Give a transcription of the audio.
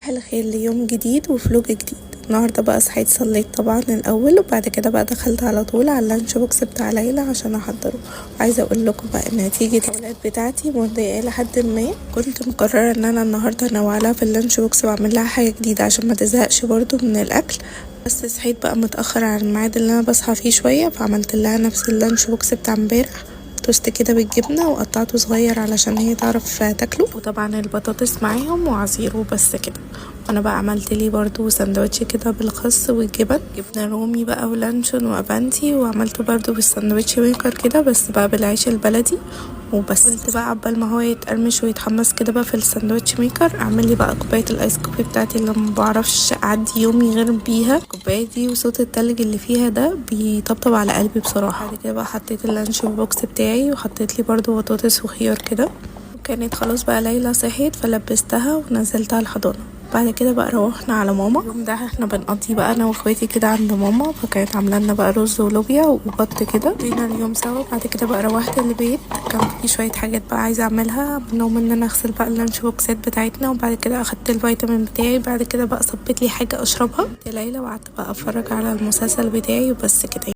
الخير ليوم جديد و vlog جديد. النهارده بقى صحيت، صليت طبعا الاول، وبعد كده بقى دخلت على طول على ال lunch box بتاع ليلى عشان احضره. وعايزه اقول لكم بقى نتيجة الولاد بتاعتي مرضية لحد ما كنت مقررة ان انا النهارده انوع لها في ال lunch box واعمل لها حاجة جديدة عشان ما تزهقش برضو من الاكل. بس صحيت بقى متاخر عن الميعاد اللي انا بصحى فيه شويه، فعملت لها نفس ال lunch box بتاع امبارح، توست كده بالجبنة وقطعته صغير علشان هي تعرف تاكله، وطبعا البطاطس معاهم وعصير وبس كده. وانا بقى عملت لي برضو سندوتش كده بالخس والجبن، جبنة رومي بقى ولانشون وابانتي، وعملته برضو بال sandwich maker كده بس بقى بالعيش البلدي وبس. قلت بقى عقبال ما هو يتقرمش ويتحمص كده بقى في ال sandwich maker، اعمل لي بقى كوباية ال ice coffee بتاعتي اللي ما بعرفش اعدي يومي غير بيها. الكوباية دي وصوت التلج اللي فيها ده بيطبطب على قلبي بصراحة. بعد كده بقى حطيت ال lunch box بتاعي وحطيت لي برضو بطاطس وخيار كده، وكانت خلاص بقى ليلى صحيت فلبستها ونزلتها الحضانه. بعد كده بقى روحنا على ماما. اليوم ده احنا بنقضي بقى انا واخواتي كده عند ماما، فكانت عامله لنا بقى رز ولوبيا وبط كده، قضينا اليوم سوا. بعد كده بقى روحت البيت، كان في شوية حاجات بقى عايزه اعملها، منهم ان انا اغسل بقى ال lunch box ات بتاعتنا، وبعد كده اخدت الفيتامين بتاعي. بعد كده بقى صبيت لي حاجة اشربها ليلى، وقعدت بقى اتفرج على المسلسل بتاعي وبس كده.